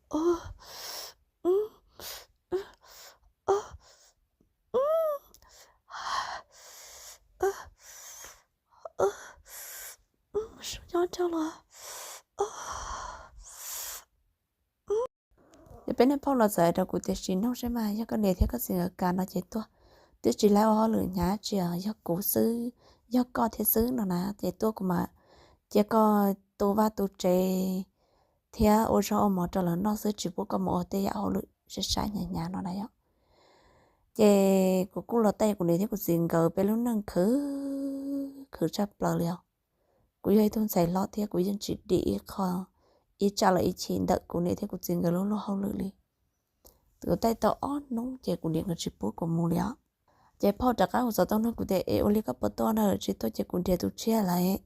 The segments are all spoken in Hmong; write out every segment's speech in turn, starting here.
Nyob rau los, yog peb niag phauj los txawm rau kuv tias sim nug seb mas yog koj niam thiab koj txiv nkawd kav no ces tuaj, twb tsis laib ua hauj lwm hnyav tsi, yog kuv xwb, yog koj thiab xwb no na ces tuaj kuv mam cia koj tu vaj tu tsev thiab ua zaub ua mov rau lawv noj xwb, tsis pub koj mus ua tej yam hauj lwm sab sab hnyav hnyav no na yom. Ces kuv kuj los teb kuv niam thiab kuv txiv nkawd peb lub neej khwv khwv tshaj plaws li os. Kuv yog ib tug ntxhais hlob thiab kuv yeej tsis dim ib qho, ib tsam los ib chim ntawm kuv niam thiab kuv txiv nkawd lub luag hauj lwm li. Kuv teb tau ob hnub ces kuv niam nkawd tsis pub kuv mus li os. Ces phauj rov qab hu xov tooj nug kuv tias es ua li koj puas tuaj na, tsis tuaj ces kuv nrhiav tus tshiab lawm.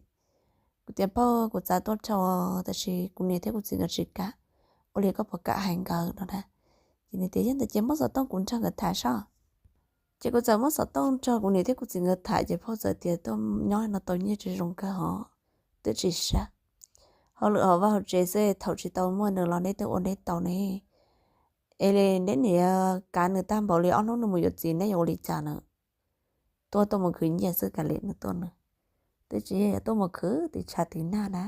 Kuv tias phauj kuv xav tuaj dhau tab sis kuv niam thiab kuv txiv nkawd tsis kam, ua li koj puas kam hais nkawd no na. Ces nws tias yog ntawd ces muab xov tooj kuv nrog nkawd tham saib. Ces kuv txawm muab xov tooj nrog kuv niam thiab kuv txiv nkawd tham ces phauj txawm tias tuaj nyob no tau nyiaj tsis zoo kawg hos, twb tsis sab, hauj lwm hauv vaj hauv tsev xwb, thaum tsis tau muaj nws los neb twb ua neb tau ne. Es neb niam kav nws tag npaum li ob hnub nws mus yuav txiv neb yuav ua li cas na? Tuaj tuaj mus khwv nyiaj xwb, kav liam nws tuaj nws, twb tsis yog tuaj mus khwv tiv tshav tiv nag na.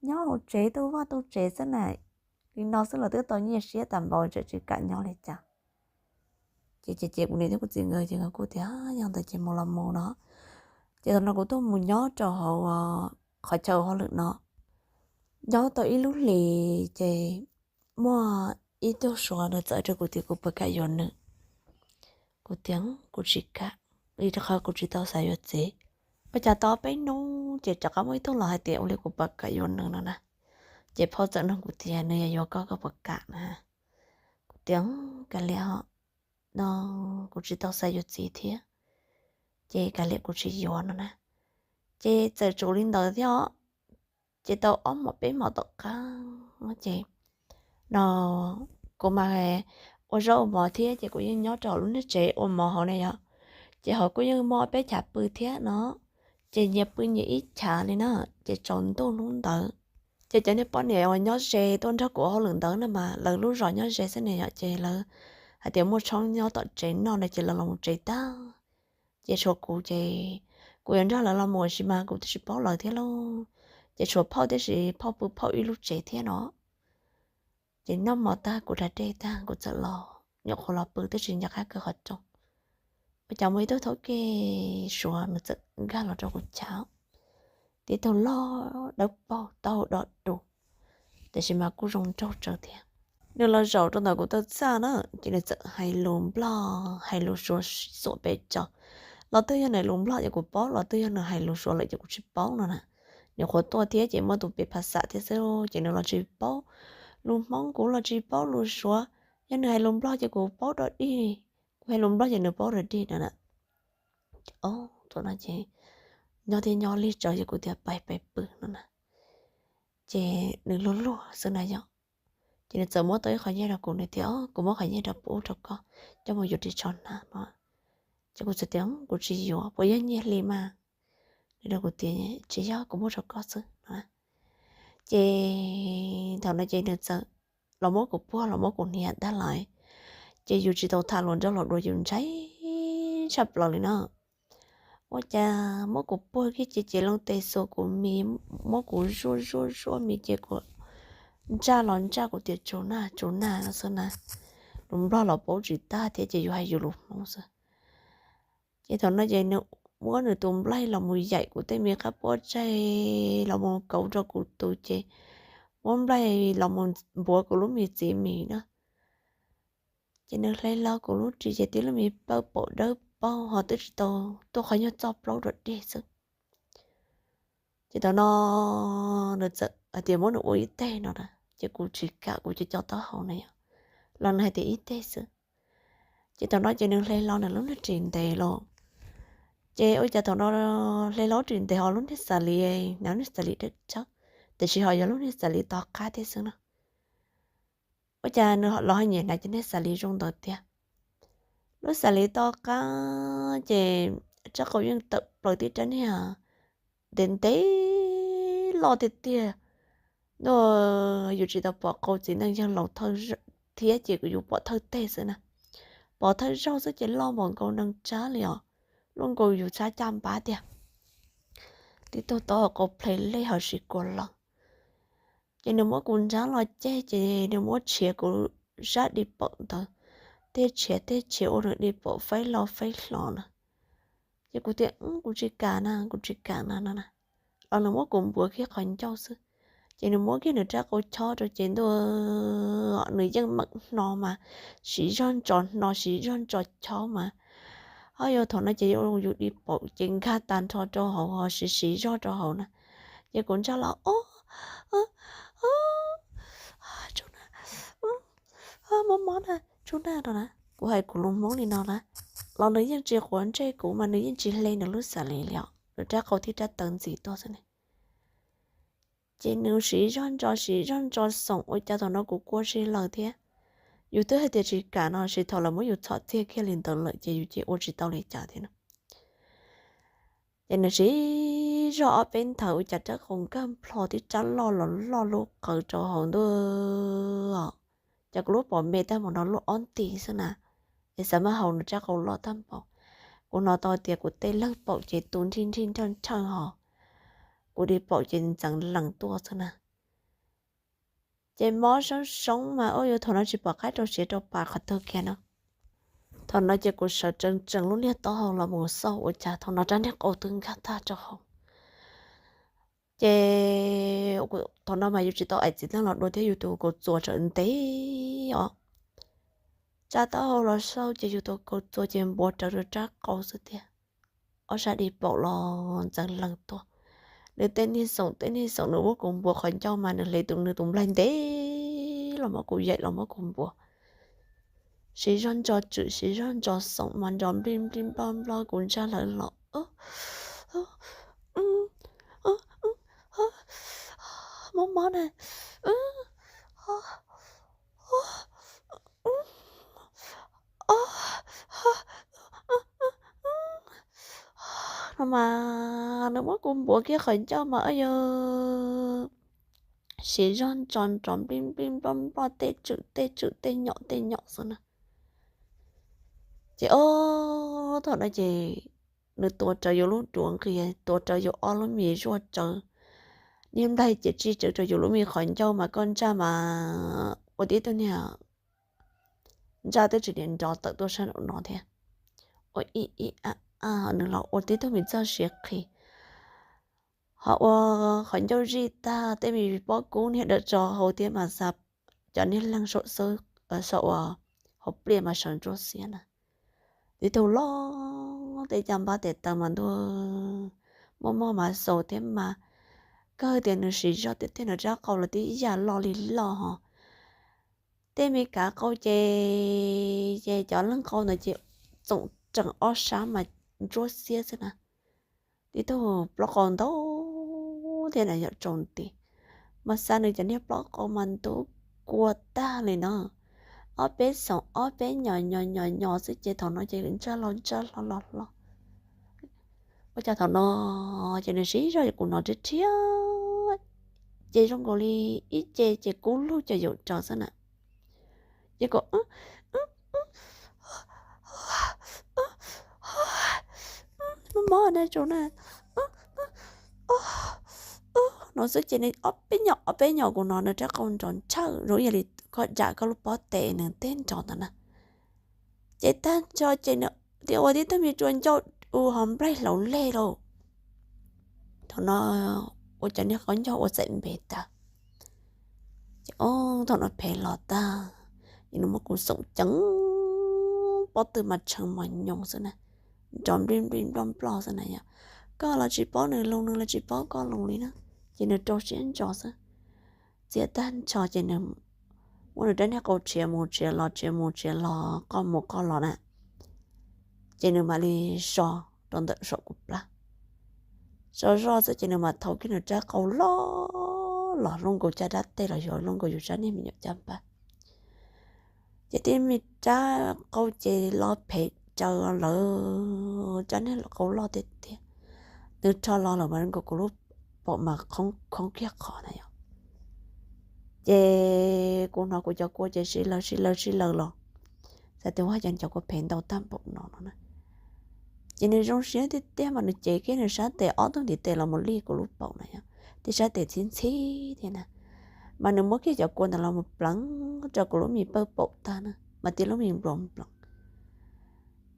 Nyob hauv tsev tu vaj tu tsev xwb na, li no xwb los twb tau nyiaj siab tag npaum, tseem tsis kam nyob li cas. Ces ces ces kuv niam thiab kuv txiv nkawd ces nkawd kuj tias yog ntawd ces mus los mus no. Ces thaum no kuv tuaj mus nyob rau hauv qhov chaw hauj lwm no, nyob tau ib lub hlis ces muaj ib tug Suav nws txawm rau kuv tias kuv puas kam yuav nws. Kuv tias kuv tsis kam, vim rau qhov kuv tsis tau xav yuav txiv. Ua cas tau peb hnub ces rov qab muaj ib tug los hais tias ua li kuv puas kam yuav nws no na. Ces phauj txawm nug kuv tias nws yog yuav koj koj puas kam na? Kuv tias kav liam os, no kuv tsis tau xav yuav txiv thiab, ces kav liam kuv tsis yuav no na. Ces txawm tsum li ntawd thiab os. Ces tau ob hmos peb hmos tom qab ces no kuv mas ua zaub ua mov thiab ces kuv yeej nyob rau hauv lub niag tsev ua mov hauv ne yom. Ces hauv kuj yeej muaj peb chav pw thiab no, ces nyias pw nyias ib chav li na. Ces tsaus ntuj hnub ntawd ces cov niag poj niam uas nyob ze tuaj nrog kuv ua hauj lwm ntawd no mas lawv lub zos nyob ze xwb ne yom, ces lawv hais tias muaj tshoob nyob tom tsev noj no ces lawv los mus tsev tag. Ces tshuav kuv ces kuv yuav nrog lawv los mus ua si mas kuv twb tsis paub lawv thiab lauj. Ces tshuav phauj tiam sis phauj pw phauj ib lub tsev thiab no. Ces noj mov tag kuv da dej tag kuv txawm los nyuam qhuav los pw twb tsis nco qab kaw qhov rooj, ua cas muaj ib tug thaub kej Suav nws txawm nkag los rau kuv chav. Tib tug loj dawb paug taub hau do dus, tiam sis mas kuj zoo nraug tsawv thiab. Nws los zaum rau ntawm kuv taw txaj na, ces nws txawm hais lus Nplog hais lus Suav xuam pes tso. Los twb yog nws lus Nplog ces kuv paub, los twb yog nws hais lus Suav lawm ces kuv tsis paub no na. Nyuam qhuav tuaj thiab ces muaj tus pes phas xam thiab xwb ces nws los tsis paub lus Hmoob, kuv los tsis paub lus Suav. Yog nws hais lus Nplog ces kuv paub dog dig, kuv hais lus Nplog ces nws paub dog dig no na. Ces o, thaum no ces nyob thiab nyob lig tsawv ces kuv tias pais pais pw no na. Ces nws luag luag xwb na yom. Ces nws txawm muab tau ib qho nyiaj rau kuv, nws tias o, kuv muab qhov nyiaj rau pub rau koj coj mus yuav ris tsho hnav no. Ces kuv txawm tias kuv tsis yuav, puas yog nyiaj hli mas? Nws rau kuv tias tsis yog, kuv muab rau koj xwb no. Ces thaum no ces nws txawm los muab kuv puag los muab kuv hniav tag lawm. Ces yus tsis tau tham hluas nraug los dua yus ntshai tshaj plaws li na. Ua cas muab kuv puag kiag ces ces loo tes xuas kuv mis, muab kuv zuaj zuaj zuaj mis ces kuv ntsaj los ntsaj kuv tias tsuv nag tsuv nag no xwb na. Lus Nplog los paub tsis tag thiab ces yus hais yus lus Hmoob xwb. Ces thaum no ces nws muab nws tus nplaig los mus yaim kuv tej me qab puab tsaig los mus kauv rau kuv tus ces muab nplaig los mus npuav kuv lub me txiv mis na. Ces nws hle hlo kuv lub ris ces tib lub me plawv paum dawb paug ho twb tsis tau tuaj qhov nyuag txoj plaub dog dig xwb. Ces thaum no nws txawm hais tias muab nws ua ib teg no na, ces kuv tsis kam, kuv cov cov taub hau na yom, los nws hais tias ib teg xwb. Ces thaum no ces nws hle hlo nws lub niag ris ntev los, ces ua cas thaum no hle hlo ris ntev ho lub niag xav li, nws lub niag xav li dawb tsawb, tiam sis ho yog lub niag xav li to qab thiab xwb na. Ua cas nws los ho nyiam hnav cov niag xav li zoo ntawd tiag. Lub xav li to qab ces rab qau yeej tawm plaws tib rab niag ntev ntev loj tiag tiag, Ntuj, yus tsis tau pom qau txiv neej yawg laus thawj thiab ces yus pom thawj teg xwb na. Pom thawj zaug xwb ces loj npaum nkaus neeg tsab li os, luaj nkaus yus tsab caj npab tiag. Tib tug taub hau qau plhe lej ho siv kua lawm. Ces nws muab kuv nrab los ceg ces nws muab tshiav kuv sab di paum ntawd, tej tshiav tej tshiav ua nws di paum faib lo faib hlo na. Ces kuv tias, kuv tsis kam na, kuv tsis kam na no na. Los nws muab kuv npuav kiag qhov ncauj xwb, ces nws muab kiag nws rab qau chob rau ces ntuj, nws yeej meem hno mas, siv zog ntso hno siv zog ntso chob mas. Ho yog thaum no ces yus di paum ces nkag tag nrho rau hauv ho siv siv zog rau hauv na. Ces kuv ntsaj los, o, o, o, tsum na, mob mob na, tsum na no na. Kuv hais kuv lus Hmoob li no na, los nws yeej tsis quav ntsej kuv mas nws yeej tsis hle nws lub xav li li os, nws rab qau thiab rab taw ntxiv tuaj xwb ne. Ces nws siv zog ntso siv zog ntso xoom ua cas thaum no kuv kua si lawm thiab. Yus twb hais tias tsis kam no sis thaum lawv muab yus txhom txiag kiag li ntawd lawm ces yus ces ua tsis tau li cas thiab no. Ces nws siv zog ob peb nthaws ua cas rab qau nkag nplho thiab rab loj los loj lub qawv rau hauv ntuj. Ces kuv lub paum me tag npaum no luaj ob nti xwb na, es xav mas haus nws rab qau loj tag npaum. Kuv hnov tau tias kuv tej leeg paum ces tu nrhij nrhij nrhawj nrhawj ho, kuv di paum ces ntxeev lees tuaj xwb na. Ces mob soob soob mas ua yus thaum no tsis pom qab rau siav rau pas qhov twg kiag no. Thaum no ces kuv sawv tsees tsees lub niag taub hau los mus xauj ua cas thaum no rab niag qau twb nkag tag rau hauv. Ces thaum no mas yus tsis tau aim txiv neej los dua thiab yus tus kaus txuas tsawv ntev os. Tsa taub hau los xauj ces yus tus kaus txuas ces npuav rawv rau rab qau xwb tiag. Ob sab di paum los ntxeev lees tuaj. Nws tej niag xoom tej niag xoom nws muab kuv npuav qhov ncauj mas nws hle tus nws tus nplaig ntev los muab kuv yaim los muab kuv npuav. Siv zog ntso tswm siv zog ntso xoom mas nrov nplij nplij nploj nploj kuv ntsaj lawv los. Mob mob na. No mas nws muab kuv npuav kiag qhov ncauj mas yog siv zog ntso nrov nplij nplij nploj nploj tej tswm tej tswm tej nyom tej nyom xwb na. Ces o, thaum no ces nws tuav rawv yus lub duav nqis tuav rawv yus ob lub mis zuaj tsawv. Niag nplaig ces tsij tsawv rau yus lub me qhov ncauj mas koj ntsaj mas ua tib tug niag ntsaj twb tsis niam nrov tawm tuaj sab nraum no thiab. Ua ib ib a a nws los ua tib tug me txoj siav qhi. Ho ua qhov ncauj zij tag tej me pob kub niag dawm tso hauv thiab mas xa cov niag leeg saum xwb, saum ua hauv pliaj mas sawv ntsuab xiab na. Tib tug loj tej caj npab tes taw mas ntuj, muaj moj mas xaus thiab mas, kawg tias nws siv zog tiag tiag nws rab qau los tib yam loj li loj ho. Tej me kav qau ces ces cov leeg qau ntawd ces txoom tsees ob sab mas ntsuab xiab xwb na. Tib tug plaub qau ntau thiab na yom tsaus nti, mas xa nws cov niag plaub qau mas ntub kua tag li no. Ob peb xoom ob peb nyos nyos nyos nyos xwb ces thaum no ces ntsaj hlo ntsaj hlo los hlo. Ua cas thaum no ces nws siv zog kuv hnov rhiab rhiab, ces zoo nkaus li ib ce ces kub lug cov yaum raws xwb na. Ces kuv mob mob na tsaus na, no xwb ces nws ob peb nyom ob peb nyom kuv hnov nws rab qau nrov ntshaw zoo ib yam li koj dam koj lub pob tes nws teb nrov ntawd na. Ces tag nrho ces nws tias ua tib tug me rua ncauj u ho nplaig hlaus leg lauj. Thaum no ua cov niag qaub ncaug ua txaim npe tag. Ces o, thaum no phem los tag, ces nws muab kuv xoom ceev pob tw mas tshee mos nyoos xwb na, nrov nplij nplij nploj nploj xwb na yom. Koj los tsis paub nws lus nws los tsis paub koj lus li na, ces nws rau siab ntso xwb. Txiav tag nrho ces nws muab nws rab niag qau tshiav mus tshiav los tshiav mus tshiav los qoj mus qoj los na, ces nws mam li so rau ntawm saum kuv plab. So zoj xwb ces nws mam thau kiag nws rab qau loj los luaj nkaus caj dab teg los yog luaj nkaus yus sab niag me nyuam caj npab. Ces tib me rab qau ces los phem raws lawv rab niag qau loj tiag tiag. Nws rho los lawm mas nkaus kuv lub paum mas khoob kiag qhov na yom. Ces kuv hnov kuv cov kua ces sib laws sib laws sib laws los, xav tias ua cas cov kua phem ntau tag npaum no no na. Ces nws zoo siab tiag tiag mas nws cev kiag nws sab tes ob tug ntiv tes los mus li kuv lub paum na yom, thiab sab tes txhib ntxhib thiab na, mas nws muab kiag cov kua ntawd los mus pleev rau kuv lub mis pawg paum tag na mas tib lub mis nploos nploos.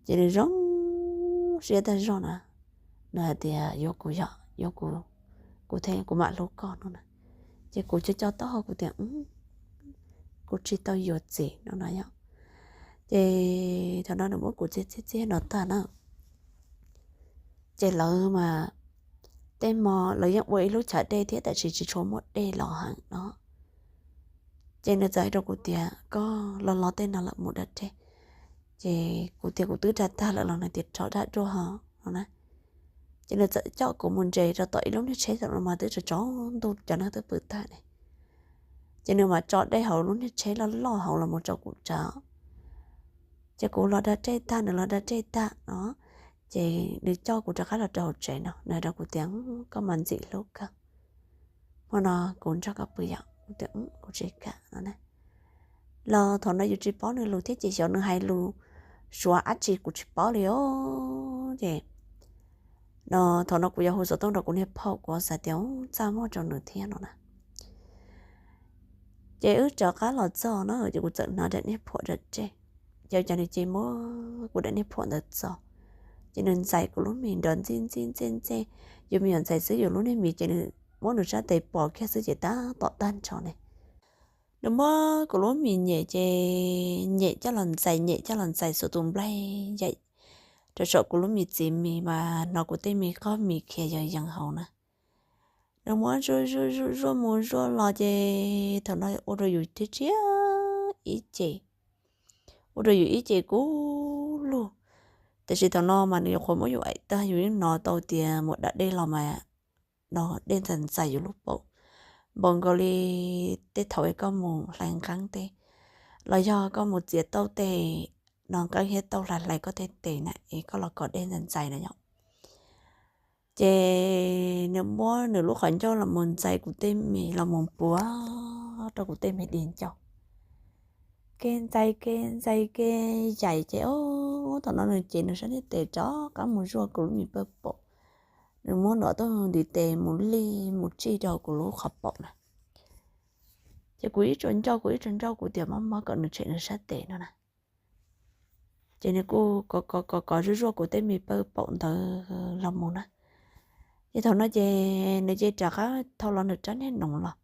Ces nws zoo siab tag zog na, nws hais tias yuav kuv yom, yuav kuv, kuv thiaj kuv mam hlub koj no na. Ces kuv co co taub hau kuv tias kuv tsis tau yuav txiv no na yom. Ces thaum no nws muab kuv txiag txiag txiag no tag na, ces lawv mas tej hmo lawv yeej ua ib lub chav dej thiab tab sis tsis tshua muaj dej los heev no. Ces nws txawm hais rau kuv tias koj los los tej no lawm mus da dej. Ces kuv tias kuv twb da tag lawm los nws tias rho da dua ho no na. Ces nws txawm coj kuv mus nres rau tom ib lub niag tsheb thaum no mas twb tsaus ntuj cov neeg twb pw tag ne. Ces nws mam tso dej hauv lub niag tsheb loj loj hauv los mus rau kuv tsav. Ces kuv los da dej tag nws los da dej tag no, ces nws coj kuv rov qab los rau hauv tsev no nws hais rau kuv tias koj mas ntxim hlub kawg, hmo no kuv nrog koj pw yom. Kuv tias kuv tsis kam no na. Los thaum no yus tsis paub nws lus thiab ces xyov nws hais lus suav dab tsi kuv tsis paub li os. Ces no thaum no kuv yuav hu xov tooj rau kuv niag phauj, kuv xav tias txaj muag rau nws thiab no na. Ces wb rov qab los txog na ces kuv txawm hnav daim niag phuam da dej, ces cas nws cia li muab kuv daim niag phuam ntawd txo, ces nws ntxais kuv lub mis nrov ntxij ntxij ntxej ntxej. Yus me nyuam ntxhais xwb yus lub niag mis ces nws muab nws sab tes pos kiag xwb ces tab tom tag nrho ne. Nws muab kuv lub mis nyem ces nyem coj los ntxais, nyem coj los ntxais xuas tus nplaig yaim rau saum kuv lub mis txiv mis mas hnov kuv tej mis qog mis khiav yees yees hauv na. Nws muab zuaj zuaj zuaj zuaj mus zuaj los ces thaum no ua rau yus thiab tsiab ib ce, ua rau yus ib ce kub lug. Tiam sis thaum no mas nws nyuam qhuav muab yus aim tag, yus yeej hnov tau tias mus da dej los mas no dej ntxais ntxais yus lub paum npaum nkaus li tej thaum koj mus hlais nqeeb tej, los yog koj mus txiav tauj tej, no nqeeb thiab tauj hlais hlais koj tej tes na es koj los kov dej ntxais ntxais na yom. Ces nws muab nws lub qhov ncauj los mus ntxais kuv tej mis los mus puav rau kuv tej me di ncauj, kev ntxais kev ntxais kev yaim ces o, thaum no nws ces nws sab niag tes rov qab mus zuaj kuv lub mis pawg paum. Nws muab nws ob tug ntiv tes mus li mus tsij rau kuv lub qhov paum na. Ces kuv ib tsuas ncauj, kuv ib tsuas ncauj, kuv tias mob mob kom nws tshem nws sab tes no na. Ces nws kuj kov kov kov kov zuaj zuaj kuv tej mis pawg paum ntawd los mus na. Ces thaum no ces nws cia li rov qab thau los nws rab niag noov los,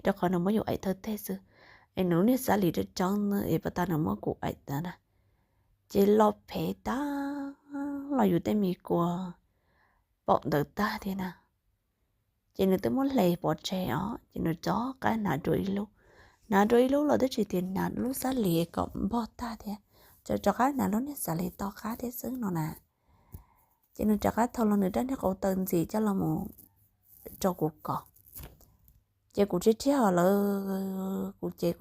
rau qhov nws muab yus aim thawj teg xwb, es nws lub niag xab lis rau rau es pas tas nws muab kuv aim tag na, ces lo phev tag los yus tej mis kua paum ntawd tag thiab na. Ces nws twb muab hle pov tseg os, ces nws rov qab hnav dua ib lub, hnav dua ib lub los twb tsis tias hnav lub xab lis kom npog tag thiab, rov qab hnav lub niag xab lis to qab thiab xwb no na. Ces nws rov qab thau los nws rab niag qau taw ntxiv coj los mus rau kuv kov. Ces kuv thiab thiab ho lawv, kuv ces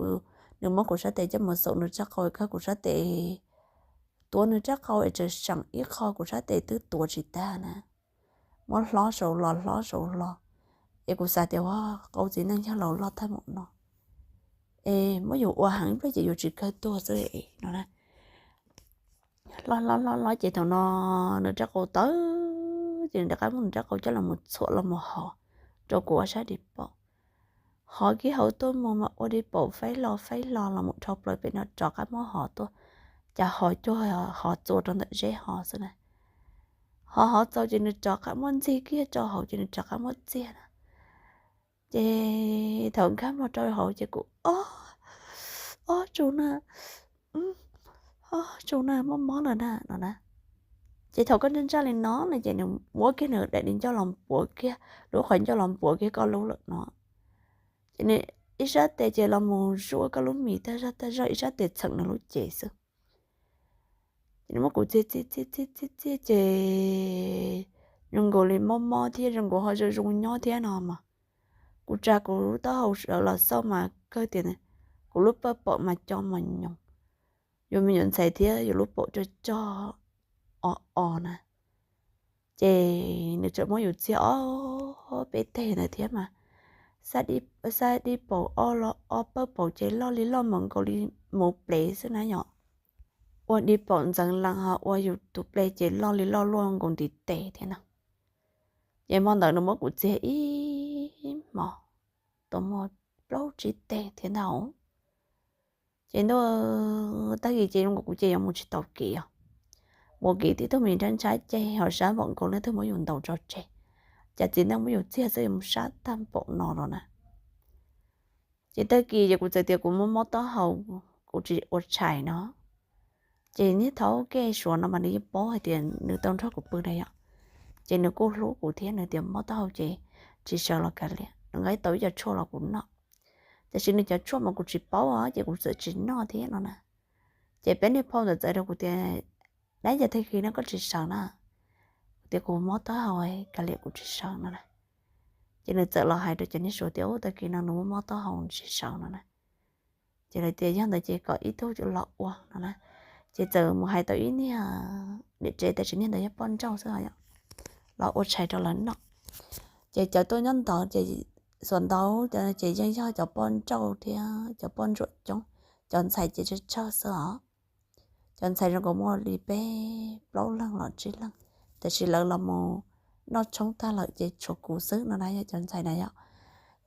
nws muab kuv sab tes coj mus xaum nws rab qau, kawg kuv sab tes, tuav nws rab qau es tseem seem ib qho kuv sab tes twb tuav tsis tag na, muab hlob saud los hlob saud los. Es kuv xav tias ua qau txiv neej yog laus loj tag mus no, es muab yus ua heev ib pliag ces yus tsis kawg tuag xwb no na. Hlob hlob hlob hlob ces thaum no nws rab qau tawv, ces nws rov qab muab nws rab qau coj los mus txhuam los mus hos rau kuv ob sab di paum. Hos kiag hauv tuaj mus mas ua di paum faib hlo faib hlo los mus dhau plaws pem no rov qab muab hos tuaj, cas hos cuag hos txua rau ntawm zeb hos xwb na. Hos hos txaus ces nws rov qab muab ntxig kiag rau hauv ces nws rov qab muab txiag na. Ces thaum nkag mog rau hauv ces kuv ob, ob tsu na, ob tsu na, mob mob lawm na no na. Ces thaum koj ntsaj ntsaj li no no ces nws muab kiag nws daim di ncauj los puav kiag, lub qhov ncauj los puav kiag koj lub lawm no. Ces nws ib sab tes ces los mus zuaj koj lub mis tag zog tag zog, ib sab tes txheem nws lub cev xwb. Ces nws muab kuv txiag txiag txiag txiag txiag ces zoo nkaus li mob mob thiab zoo nkaus ho zoo zoo nyob thiab no mas. Kuv tsa kuv lub taub hau sawv los xauj mas kawg tias kuv lub pawg paum mas co mos nyoos, yuav me nyuam ntxhais thiab yuav lub paum cog cog o o na. Ces nws tseem muab yus txiag ob peb teg ntawd thiab mas, Xab dib paum ob los ob pawg paum ces loj li loj mus nkaus li mus plev xwb na yom. Ua dib paum ntxeev lees ho ua yus tus ple ces loj li loj luaj nkaus ntiv tes thiab na. Ces hmo ntawd nws muab kuv txiag ib hmos, tau muaj plaub tsib teg thiab ntag. Ces ntuj, tag kis ces zoo nkaus kuv ces yuav mus tsis tau kev os. Mus kev tib tug me ntshab ntshab ceg ho sab npaum nkaus leej twg muab yus ntaus tso tseg. Cas txiv neej muab yus txiag xwb yuav mus sab tag npaum no los na. Ces tag kis ces kuv txawm tias kuv mob mob taub hau, kuv tsis ua tshais no. Ces niag thaub kej Suav no mas nws yeej paub hais tias nws tau nrog kuv pw na yom. Ces nws kuj hlub kuv thiab, nws tias mob taub hau ces tsis sawv los kav liam, nws nqa tau ib co tshuaj los kuv noj. Tiam sis nws cov tshuaj mas kuv tsis paub os, ces kuv txawm tsis noj thiab no na. Ces peb niag phauj ntawd txawm rau kuv tias, dab, cas tag kis no koj tsis sawv na? Kuv tias kuv mob taub hau kav liam kuv tsis sawv no na. Ces nws txawm los hais rau cov niag Suav tias, ub, tag kis no nws mob mob taub hau tsis sawv no na. Ces lawv tias yog ntawd ces kom ib tug los ua no na. Ces txawm mus hais tau ib niag niam tsev, tab sis niag ntawd yog poj nrauj xwb os, los ua tshais rau lawv noj. Ces cov tuaj nyob ntawd ces xuas ntau ces yeej yog cov poj nrauj thiab cov poj ntsuam coob, cov ntxhais ces tsawg tsawg xwb os. Cov ntxhais zoo nkaus muaj li peb plaub leeg los tsib leeg, tab sis lawv los mus noj tshoob tag lawm ces tshuav kuv xwb no na, yog cov ntxhais na yom.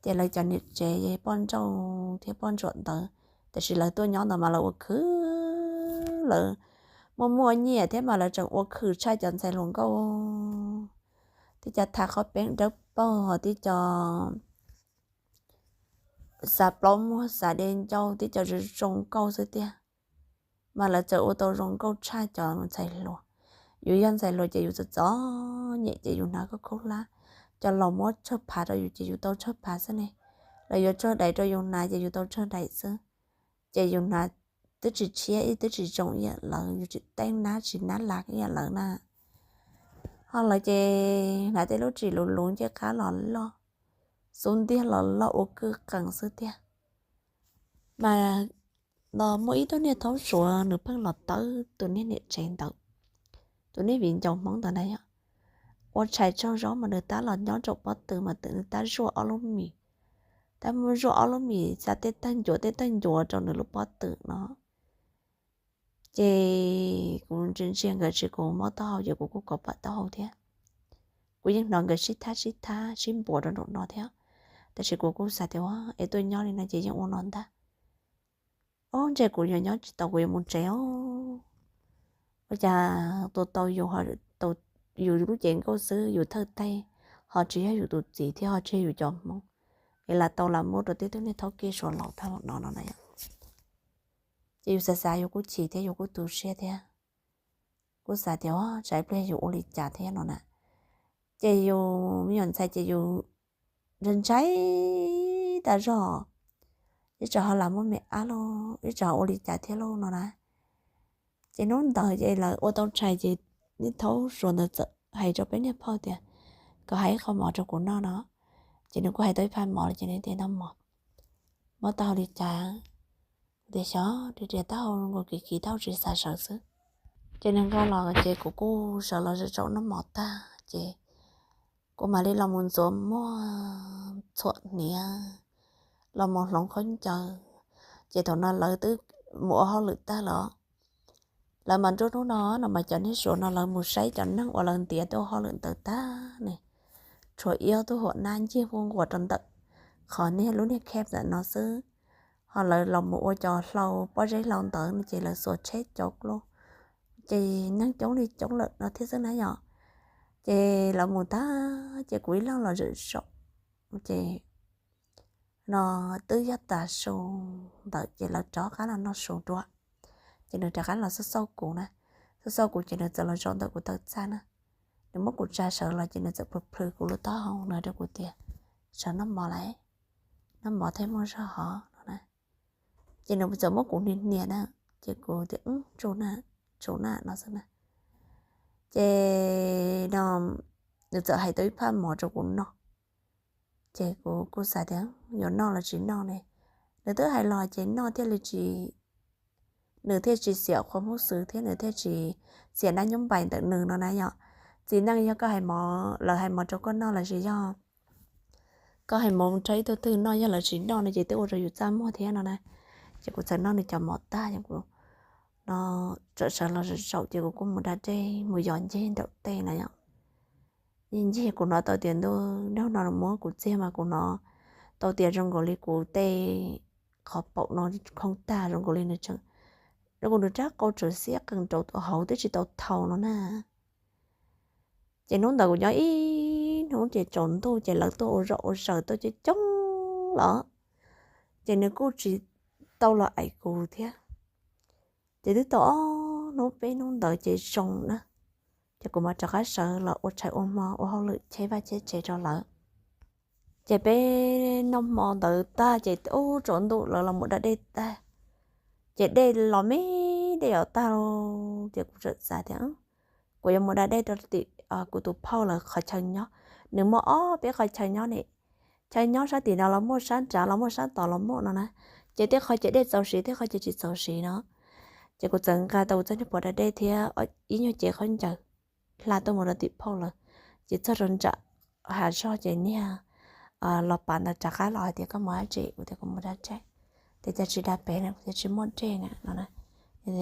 Ces lawv cov niam tsev poj nrauj thiab poj ntsuam ntawd, tab sis lawv tuaj nyob ntawd mas lawv ua khwv, lawv muaj muaj nyiaj thiab mas lawv tseem ua khwv tshaj cov ntxhais hluas nkauj. Tib co tha qhob peeb dawb paug, tib co xav plaub muag xav de ncauj, tib co zoo zoo nkauj xwb tiag. Mas lawv txawm ua tau zoo nkauj tshaj cov ntxhais hluas. Yus yog ntxhais hluas ces yus txom txom nyem ces yus hnav khaub khaub hlab, cov laus muab tsawg phav rau yus ces yus tau tsawg phav xwb ne. Lawv yuav tsawg daim rau yus hnav ces yus tau tsawg daim xwb. Ces yus hnav twb tsis tshiab ib, twb tsis zoo ib yam lawv, yus tsis teeb nab tsis nab las ib yam lawv na. Ho lawv ces hnav tej lub tshis luv luv ncej qab los loj, xub ntiag los loj ua kwj qees xwb tiag. Mas no muaj ib tug niag thaub Suav nws pheej los tawb tus niag niam tsev ntawd, tus niag viv ncaus Hmoob ntawd na yom. Ua tshais tsaug zog mas nws tab los nyob rau pob tw mas nws tab zuaj ob lub mis, tab muab zuaj ob lub mis xa tej tawg ncuav tej tawg ncuav rau nws lub pob tw no. Ces kuv ntsia ntsia nkawd tsis, kuv mob taub hau ces kuv kuj kov pam taub hau thiab. Kuv yeej hnov nkawd sib thab sib thab sib npuav rau nraum no thiab, tab sis kuv kuj xav tias es tuaj nyob li no ces yeej ua no ntag. Ob, ntshe kuv yuav nyob tsis tau, kuv yuav mus tsev os. Ua cas tus tau yus, yus lub cev nkauj xwb, yus thawj teg, ho tsis yog yus tus txiv thiab ho tsis yog yus cov Hmoob, es lam tau lam muab rau tib tug niag thaub kej Suav laus tag no no na yom. Ces yus xav xav yus kuj chim thiab yus kuj tu siab thiab. Kuj xav tias tsam ib pliag yus ua li cas thiab no na. Ces yus me nyuam ntxhais ces yus ntshai ntshai tas zog, ib tsam ho lam muaj me ab lauj, ib tsam ho ua li cas thiab lauj no na. Ces hnub ntawd ces lawv ua tau tshais ces niag thaub Suav ntawd txawm hais rau peb niag phauj tias kom hais ib qho mov rau kuv noj no. Ces nws kuj hais tau ib phaj mov lawm ces nws tias noj mov, mob taub hau li cas? Kuv tias xyov, riam riam taub hau, nkaus kiv kiv taub hau tsis xav sawv xwb. Ces nws nqa los ces kuv kuj sawv los zaum zaum noj mov tag ces kuv mam li los mus ntxuav muag txhuam hniav, los mus hloov khaub ncaws. Ces thaum no lawv twb mus ua hauj lwm tag los, lawv mas nruab hnub no no mas cov niag Suav no lawv mus saib cov neeg uas lawv ntiav tuaj ua hauj lwm ntawd tag ne, tshuav ib ob tug huam nab ncig vuj nquas rau ntawm qhov niag lub niag camp ntawm no xwb. Ho lawv los mus ua cov hlau pob zeb hlau ntawd no ces lawv xuas tsheb cauv lauj, ces neeg coob li coob lawm no thiab xwb na yom. Ces lawv mus tag ces kuv ib leeg los zaum zaum, ces no twb yog tas su ntawd ces lawv rov qab los noj su dua. Ces nws rov qab los xauj xauj kuv na, xauj xauj kuv ces nws txawm los zaum ntawm kuv taw txaj na. Nws muab kuv tsa sawv los ces nws txawm plhws plhws kuv lub taub hau, nws hais rau kuv tias sawv noj mov lawm, noj mov thiaj muaj zog hov no na. Ces nws txawm muab kuv hnia hnia na, ces kuv tias tsum na, tsum na no xwb na. Ces no nws txawm hais tau ib phaj mov rau kuv noj. Ces kuv kuj xav tias yuav noj los tsis noj ne, nws twb hais los ces noj thiaj li tsis, nws thiaj tsis xiam qhua hmoob xwb thiab nws thiaj tsis xiam nab nyob npaim ntawm nws no na yom. Txiv neej yog koj hais mov, lawv hais mov rau koj noj los sis yog koj hais mov rau ib tug twg noj, yog lawv tsis noj no ces twb ua rau yus txaj muag thiab no na. Ces kuv txawm noj nws cov mov tag, kuv no txawm sawv los zaum ces kuv kuj mus da dej mus yos ncig nraum tej na yom. Ncig kuv hnov tau tias ntuj, nraug no muab kuv txiag mas kuv hnov tau tias zoo nkaus li kuv tej qhov paum no khoob tag, zoo nkaus li nws tseem, zoo nkaus nws rab qau tseem xiab qees rau hauv twb tsis tau thau no na. Ces hnub ntawd kuv nyob ib hnub ces tsaus ntuj ces lawv tuaj ua zom ua zaws tuaj coob coob los, ces nws kuj tsis tau los aim kuv thiab. Ces twb tau ob hnub peb hnub ntawd ces zoo na, ces kuv mam rov qab sawv los ua tshais ua hmo ua hauj lwm cheb vaj cheb tsev rau lawv. Ces peb noj hmo ntawd tag ces ub tsaus ntuj lawv los mus da dej tag, ces dej los me dej yuav tag lawm ces kuv txawm xav tias kuv yuav mus da dej rau tim kuv tus phauj lawv qhov chaw nyob. Nws muaj ob peb qhov chaw nyob ne, chaw nyob sab tim no los muaj, sab nrad los muaj, sab tod los muaj no na. Ces tej qhov ces dej txaus siv, tej qhov ces tsis txaus siv no. Ces kuv txawm nqa tau kuv txoj niag puav da dej thiab ib nyuag cev khaub ncaws hla tuaj mus rau tim phauj lawv. Ces txog rau nram hav zog ces niag los pav ntawd rov qab los hais tias koj mus dab tsi? Kuv tias kuv mus da dej. Tias cas tsis da pem na? Kuv tias tsis muaj dej na no.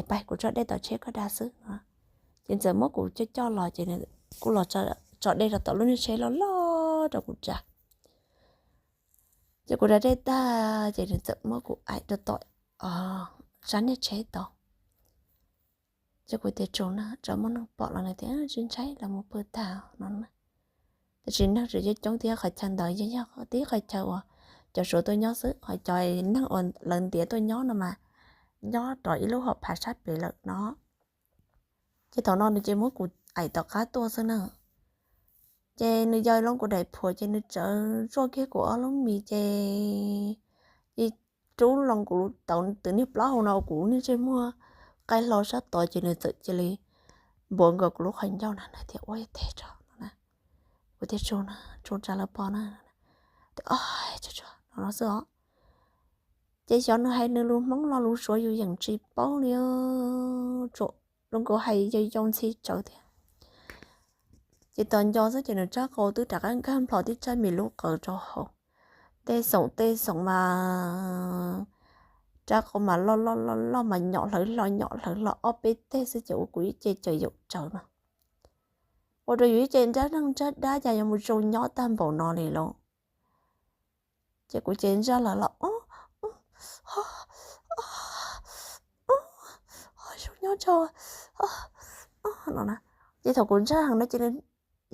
Pab kuv tso dej tom tsheb koj da xwb no. Ces txawm muab kuv coj coj los ces kuj los tso dej rau tom lub niag tsheb loj loj rau kuv da. Ces kuv da dej tag ces nws txawm muab kuv aim rau tom sab niag tsheb tod. Ces kuv tias tsuas na, tsam muaj neeg pom los nws tias tsis ntshai, lawv mus pw tag no. Tab sis neeg tseem coob coob thiab, qhov chaw ntawd yog yog tib qhov chaw uas cov Suav tuaj nyob xwb, ho cov neeg uas lawv ntiav tuaj nyob no mas nyob rau ib lub hauv phav sab pem lawm no. Ces thaum no nws ces muab kuv aim tom qab tuaj xwb na. Ces nws yog loo kuv daim phuam ces nws tsawv zuaj kiag kuv ob lub mis ces rub loo kuv tau tus niag plaub hau no, kuv niag ntsej muag qaij hlo sab tod ces nws txawm cia li npuav nkaus kuv lub qhov ncauj na, nws tias ua teg tso no na. Kuv tias tsuas na, tsuas tsam lawv pom na. Tias o, no no xwb os. Ces xyov nws hais nws lus Hmoob los lus Suav yus yeej tsis paub li, zoo nkaus hais yau yau ntxhi tsawv thiab. Ces tos nco xwb ces nws rab qau twb rov qab nkag nplho tib tsab mis lub qawv rau hauv. Tej xoom tej xoom mas rab qau mas loj loj loj loj mas nyom hlawv hlo nyom hlawv hlo ob peb teg xwb ces ua kuv ib ce caws yaum tsawv no. Ua rau yus ib ce nrab neeg nrab dab cas yuav mus zoo nyob tag npaum no li lauj. Ces kuv ces ntsaj lawv los zoo nyob tso no na. Ces thaum kuv ntsaj heev no ces nws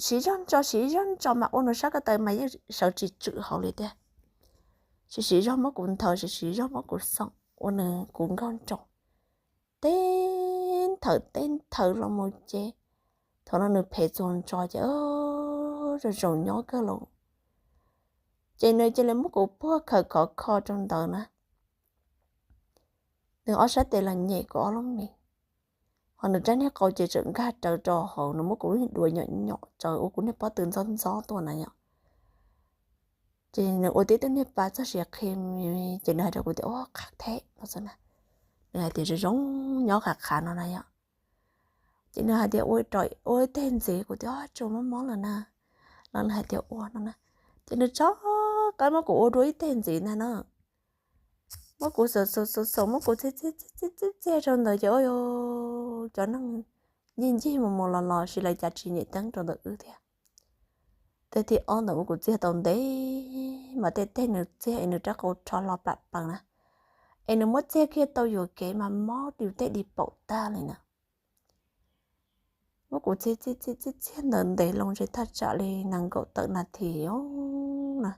siv zog ntso siv zog ntso mas ua nws sab ko taw mas yeej sawv tsis tswm hauv li tiag. Siv siv zog muab kuv nthawv, siv siv zog muab kuv xoom, ua nws kuv nkaug nroos. Teb nthawv teb nthawv los mus ces thaum no nws phem txuas ntso ces zoo zoo nyob kawg los. Ces nws cia li muab kuv puag khawm khov kho rau ntawd na. Nws ob sab tes los nyem kuv ob lub mis, ho nws rab niag qau ces tseem nkag rawv rau hauv, nws muab kuv lub niag duav nyom nyom tsawv ua kuv niag pob tw ntxob ntxob tuaj na yom. Ces nws ua tib tug niag pas txog siav qhi, ces nws hais rau kuv tias ua qhav theb no xwb na. Nws hais tias zoo zoo nyob qhav qhav no na yom. Ces nws hais tias ua rau ua ib teg ntxiv, kuv tias tsuas mob mob lawm na. Los nws hais tias ua no na. Ces nws tso qab muab kuv ua dua ib teg ntxiv ntag na. Muab kuv xaum xaum xaum xaum muab kuv txiag txiag txiag txiag rau ntawd ces cov neeg ncig ncig mus mus los los sis lawv cas tsis nyem teeb rau ntawm wb thiab. Teg thib ob ntawd muab kuv txiag tau ntev mas tej teg nws txiag es nws rab qau rho hlo plam plaws na, es nws muab txiag kiag tau yuam kev mas mob yus tej di paum tag li na. Muab kuv txiag txiag txiag txiag ntawd ntev loo ntshe thaj tsam li nees nkaum tawm nas this os na.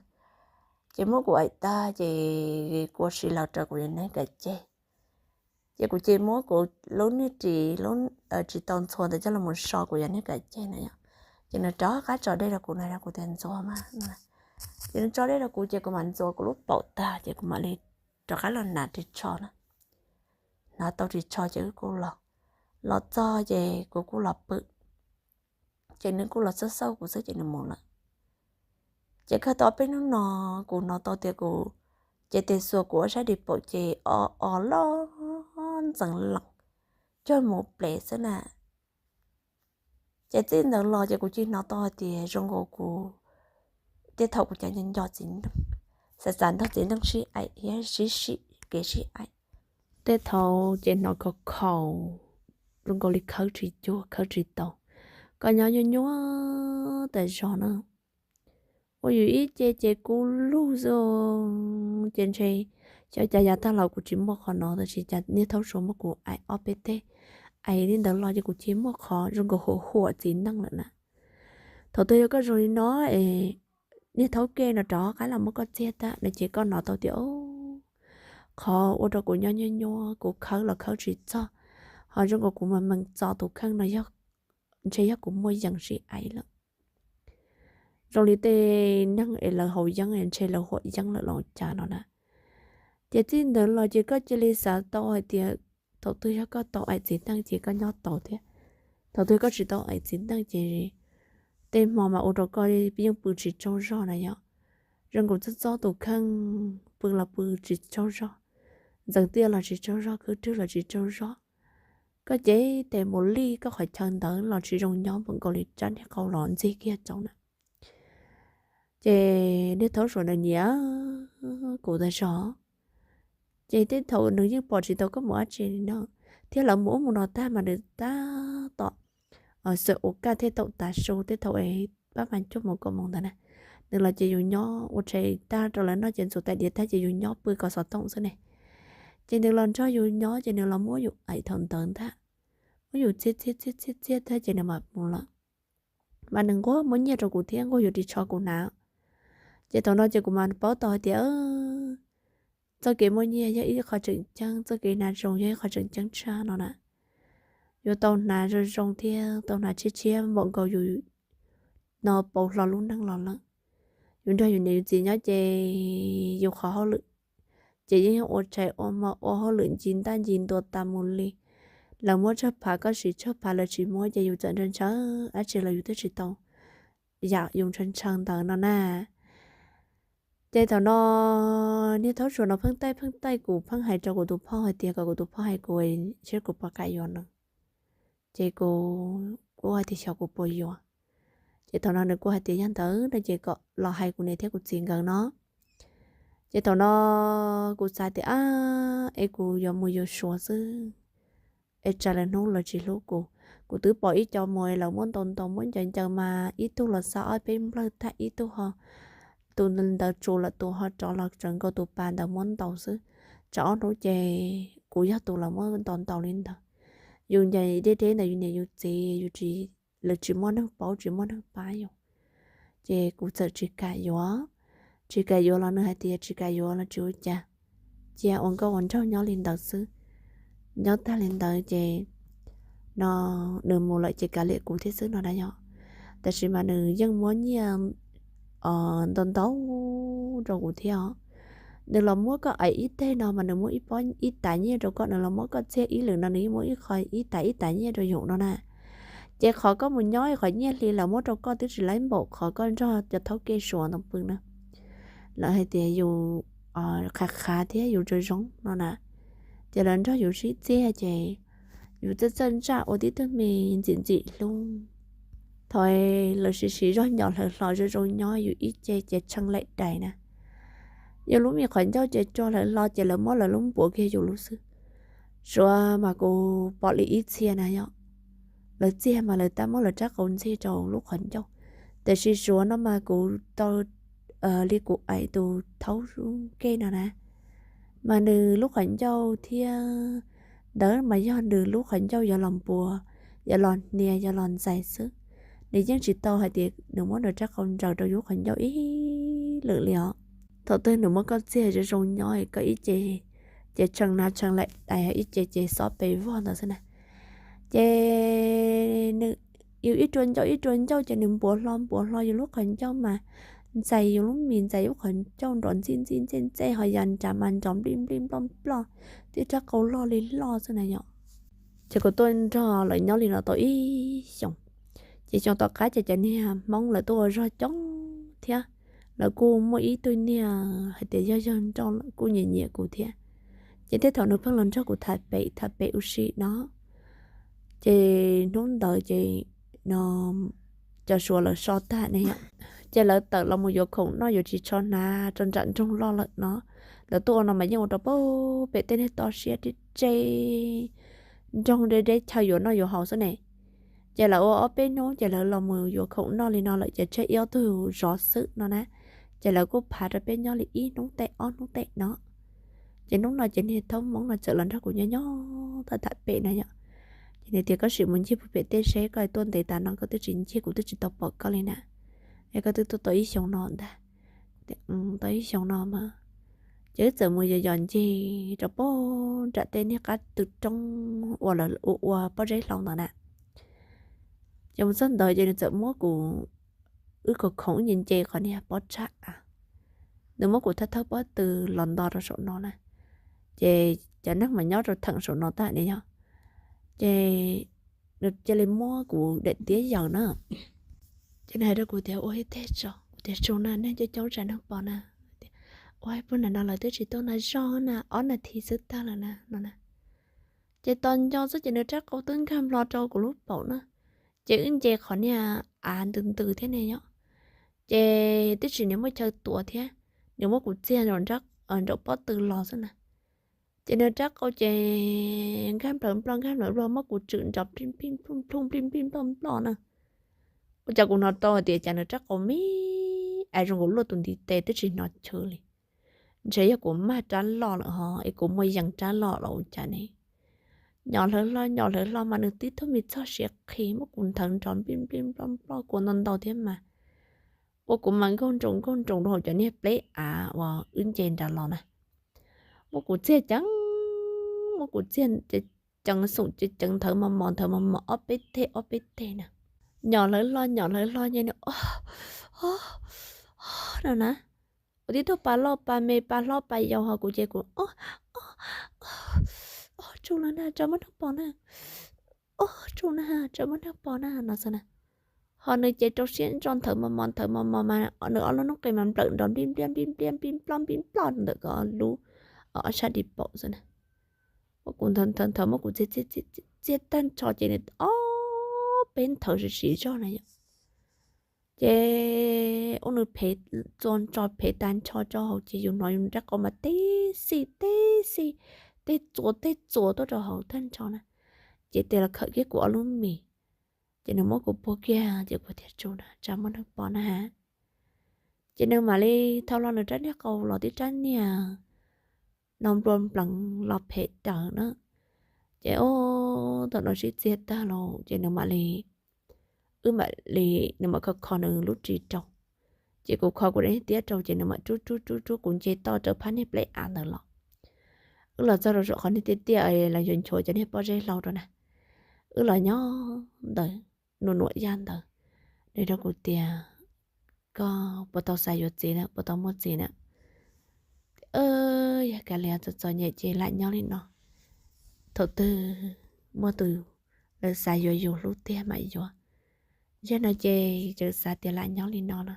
Ces muab kuv aim tag ces kuv ua si los rau kuv yog neeg kav ceg. Ces kuv ces muab kuv lub niag ris lub tsis tau ntxhua ntawd coj los so kuv yog neeg kav ceg na yom. Ces nws rov qab tso dej rau kuv na, rau kuv tias ntxuav mas. Ces nws tso dej rau kuv ces kuv mam ntxuav kuv lub paum tag ces kuv mam li rov qab los hnav ris tsho na. Hnav tau ris tsho ces wb kuj los, los txog ces kuv kuj los pw. Ces nws kuj los xauj xauj kuv xwb ces nws mus lawm. Ces kawg tau peb hnub no kuv hnov tau tias kuv ces tes xuas kuv ob sab di paum ces o o loj ntxeev lees cuag mus plev xwb na. Ces txij ntawd los ces kuv cia li hnov tau hais tias zoo nkaus kuv Tej thaum kuv cas nco nco txiv neej, xav xav nrog txiv neej sib aim thiab sib sim kev sib aim. Tej thaum ces hnov khaus khaus zoo nkaus li khawb tsis cuag khawb tsis tau, koj nyob nyuaj nyuaj tas zog na. Ua yus ib ce ces kub lug xwb, ces ntshe xyov cas yav tag los kuv tsis muaj qhov no, tab sis cas niag thaub suav muab kuv aim ob peb teg, aim li ntawd los ces kuv cia muaj qhov zoo nkaus huam huam txiv neej lawm na. Thaum twg yog koj zoo li no es niag thaub kej no rov qab los muab koj txiag tag no ces koj hnov tau tias, qhov ua rau kuv nyob nyuaj nyuaj, kuv khawb los khawb tsis txog, ho zoo nkaus kuv mas meem txo tus kheej no ntshe yog kuv muaj yees sib aim lawm. Zoo li tej neeg es lawv haus yeeb ntshe lawv huam yeeb lawm los cas no na. Ces txij ntawd los ces koj cia li xav tau hais tias thaum twg yog koj tau aim txiv neej ces koj nyob tau thiab, thaum twg koj tsis tau aim txiv neej ces tej hmo mas ua rau koj yeej pw tsis tsaug zog na yom. Zoo nkaus txob txob tus kheej, pw los pw tsis tsaug zog, ntxeev tiaj los tsis tsaug zog, khwb rwg los tsis tsaug zog. Koj cev tes mus lij koj qhov chaw ntawd los tsis zoo nyob npaum nkaus li rab niag qau los ntxig kiag rau na. Ces niag thaub suav ntawd nyiam kuv tag zog, ces tej thaum nws yeej pom tsis tau koj mus dab tsi li no, thiab lawv mus ub mus no tag mas nws tab tom xav ua kaj thiaj tau tav su tej thaum pab mas cuaj moos kaum moos ntawd na. Nws los ces yus nyob ua tshais tag rau lawv noj ces ntxuav tais diav tag ces yus nyob pw kom xov tooj xwb ne. Ces nws los nrog yus nyob ces nws los muab yus aim thaum ntawd ntag, muab yus txiag txiag txiag txiag txiag tag ces nws mam mus lawm. Mas nws nquag muab nyiaj rau kuv thiab nquag yuav ris tsho kuv hnav. Ces thaum no ces kuv mas paub tau hais tias txoj kev muaj nyiaj yog ib qho tseem ceeb, txoj kev hnav zoo yog ib qho tseem ceeb tshaj no na. Yuav tau hnav zoo zoo thiab tau hnav tshiab tshiab npaum nkaus yus no pauv hlo lub neej los lawm. Yus nrog yus niam yus txiv nyob ces yus qhov hauj lwm ces yeej yog ua tshais ua hmo ua hauj lwm ncig ntaj ncig ntua tas mus li. Lawv muab tsawg phav koj siv tsawg phav, lawv tsis muab ces yus txawm ntshaw ntshaw dab tsi los yus twb tsis tau yam yus ntshaw ntshaw ntawd no na. Ces thaum no niag thaub suav no pheej taij pheej taij kuv, pheej hais rau kuv tus phauj hais tias kom kuv tus phauj hais kuv seb kuv puas kam yuav nws. Ces kuv kuj hais tias xyov kuv puas yuav. Ces thaum no nws kuj hais tias yog ntawd no ces kom los hais kuv niam thiab kuv txiv nkawd no. Ces thaum no kuv xav tias ab es kuv yuav mus yuav suav xwb es tsam lawv hnub lawv tsis hlub kuv. Kuv twb pom ib co mus lawv muab ntaus ntaus muab ncaws ncaws mas ib tug los xa ob peb nplawg tag, ib tug ho tus ntawd tsuas lawm, tus ho rov los tsawv nkaus tus pas ntawd muab ntaus xwb. Tsam ob hnub ces kuv yog tus lawv muab ntaus ntaus li ntawd. Yus ncaim deb deb ntawm yus niam yus txiv, yus tsis, lawv tsis muaj neeg paub tsis muaj neeg pab yus, ces kuv txawm tsis kam yuav. Tsis kam yuav los nws hais tias tsis kam yuav los tsis ua cas, cia ua nkauj ua nraug nyob li ntawd xwb. Nyob tag li ntawd ces no nws mus lawm ces kav liam kuv thiab xwb no na yom. Tab sis mas nws yeej muab nyiaj ntau ntau rau kuv thiab os. Nws los muab koj aim ib teg no mas nws muab ib pob ib tav nyiaj rau koj, nws los muab koj txiag ib lwm no nws yeej muab ib qho ib tav ib tav nyiaj rau yus no na. Ces qhov koj mus nyob qhov nyiaj hli lawv muab rau koj twb tsis laib npaum qhov koj nrog cov thaub kej suav ntawd pw na. Lawv hais tias yus qhav qhav thiab yus zoo zoo no na, ces lawv nrog yus sib txiag ces yus txawj txawj ntsaj ua tib tug me ntxim ntxim hlub. Thaum lawv siv siv zog nyom hlawv hlo zoo zoo nyob yus ib ce ces tshee laim dais na. Yus lub me qhov ncauj ces tsuag hlawv hlo ces lawv muab lawv lub npuav kiag yus lub xwb. Suav mas kuv pom li ib txhia na yom, lawv txiag mas lawv tab muab lawv rab qau ntxig rau lub qhov ncauj. Tiam sis suav no mas kuv tau li kuv aim tus thaub kej no na, mas nws lub qhov ncauj thiab ntawd mas yog nws lub qhov ncauj yuav los npuav, yuav los hnia, yuav los ntxais xwb. Nws yeej tsis tau hais tias nws muab nws rab qau ntsaws rau yus qhov ncauj ib lwm li os. Thaum twg nws muab koj txiag zoo zoo nyob koj ib ce ces tshee na tshee laim dais, ib ce ces xob pes vog ntawd xwb na. Ces nws yus ib rua ncauj ib rua ncauj ces nws npuav hlo npuav hlo yus lub qhov ncauj mas ntxais yus lub mis, ntxais yus lub qhov ncauj nrov ntxij ntxij ntxej ntxej, ho ya nrad mas nrov nplij nplij nploj nploj, tib rab qau loj li loj xwb na yom. Ces kuv tuaj nrog lawv nyob li no tau ib xyoos. Ces xyoo tom qab ces cov niag Hmoob lawv tuaj ua zog coob thiab, lawv kuj muaj ib tug niag hais tias yog yawg nrauj lawm kuj nyiam nyiam kuv thiab. Ces tej thaum nws pheej los nrog kuv tham pem tham pem ua si no. Ces hnub ntawd ces no cov suav lawv so tag ne yom, Ces lawv tawm los mus yuav khoom noj yuav tsis tshua hnav rau nram nroog loj lawm no. Lawv tuaj ua no mas yeej ua rau pem tej niag toj siab deb deb, nroog deb deb chaw yuav noj yuav haus xwb ne. Ces lawv ua ob peb hnub ces lawv los mus yuav khoom noj li no lawm ces tseg ib ob tug zov xwb no na. Ces lawv kuj phav rau peb nyob li ib hnub tej ob hnub tej no. Ces hnub no ces niag thaub Hmoob no txawm los nrog kuv nyob nyob tham tham pem na yom. Ces nws tias koj sim mus ncig puag pem tej seb koj tuaj ntev tas no koj twb tsis ncig kuv twb tsis tau pom koj li na. Es koj twb tuaj tau ib xyoos no ntag. Tau ib xyoos no mas. Ces wb txawm mus yos yos ncig rau pem nram tej niag qab tw roob uas lawv ua ua pob zeb hlau ntawd na. Ces mus txog ntawd ces nws txawm muab kuv, wb khoom khoom wb nce nce qhov niag pob tsuas, nws muab kuv thawb thawb pob tw los nto rau saum no na. Ces cov neeg mas nyob rau theem saum no tag ne yog. Ces nws cia li muab kuv daim tiab yaws na. Ces nws hais rau kuv tias ua ib teg tso, kuv tias tsuag na, neeg coob coob tsam neeg pom na. Ua ib puag nram no lawv twb tsis tuaj na, zoj na, ob nas this xwb tag lawm na no na. Ces tos nco xwb ces nws rab qau twb nkag nplo rau kuv lub paum na. Ces wb nce qhov niag av ntws ntws thiab ne yom. Ces twb tsis nws muaj chaw tuav thiab, nws muab kuv txiag nraum pob tw los xwb na. Ces nws rab qau ces nkag nplawm nploj nkag nplawm nploj muab kuv tswm nrov plig plig ploj nploj na. Ua cas kuv hnov tau hais tias cas nws rab qau me, es zoo nkaus luaj tus ntiv tes twb tsis hnov chwv li. Ntshe yog kuv mag rab loj lawm ho es kuv muaj yees rab loj los ua cas ne. Nyom hlawv hlo nyom hlawv hlo mas nws tib tug me txoj siav qhi muab kuv nthawv nrov nplij nplij nploj nploj kua ntau ntau thiab mas. Ua kuv mas nkaug nroos nkaug nroos rau hauv cov niag pleb av uas wb nce nrad los na. Muab kuv txiag ceev, muab kuv txiag ceev xoom ceev nthawv mos mos nthawv mos mos ob peb teg ob peb teg na. Nyom hlawv hlo nyom hlawv hlo nce nws o o no na. Ua tib tug pas loj pas me pas hlob pas yau ho kuv ces kuv o o o tsuag lawm na, tsam muaj neeg pom na. O tsuag na, tsam muaj neeg pom na no xwb na. Ho nws ces rau siab ntso nthawv mos mos nthawv mos mos mas nws ob lub noob qes mas nplawm nrov nplij npliaj nplij npliaj nplij nploj nplij nploj ntawm ko lub ob sab di paum xwb na. Muab kuv nthawv nthawv nthawv muab kuv txiag txiag tag nrho ces nws ob peb nthawv sim sim zog na yom. Ces ua nws phev txua ntso phev tag nrho rau hauv ces yus hnov yus rab qau mas teb xij teb xij, tej txua tej txua tuaj rau hauv tag nrho na. Ces tes los khawm kiag kuv ob lub mis, ces nws muab kuv puag kiag ces kuv tias tsuag na, tsam muaj neeg pom na ha. Ces nws mam li thau hlo nws rab niag qau los tib rab niag no nplua npleev los phem raws na. Ces o thaum no sib txiag tag los ces nws mam li, wb mam li, nws mam kho kho nws lub ris rau. Ces kuv kho kuv daim tiab rau ces nws mam rub rub rub rub kuv nce toj rau phab niag pleb av ntawd los. Wb los txog rau saum qhov niag tiaj tiaj los yuav nchuav cov niag pob zeb hlau rau na. Wb los nyob ntawd, nus nuam yaj ntawd, nws rau kuv tias koj puas tau xav yuav txiv na, puas tau muaj txiv na? Yog kav liam txom txom nyem ces lam nyob li no. Thaum twg muaj tus lawv xav yuav yus hlub tiag mam yuav. Yog no ces tseem xav tias lam nyob li no na.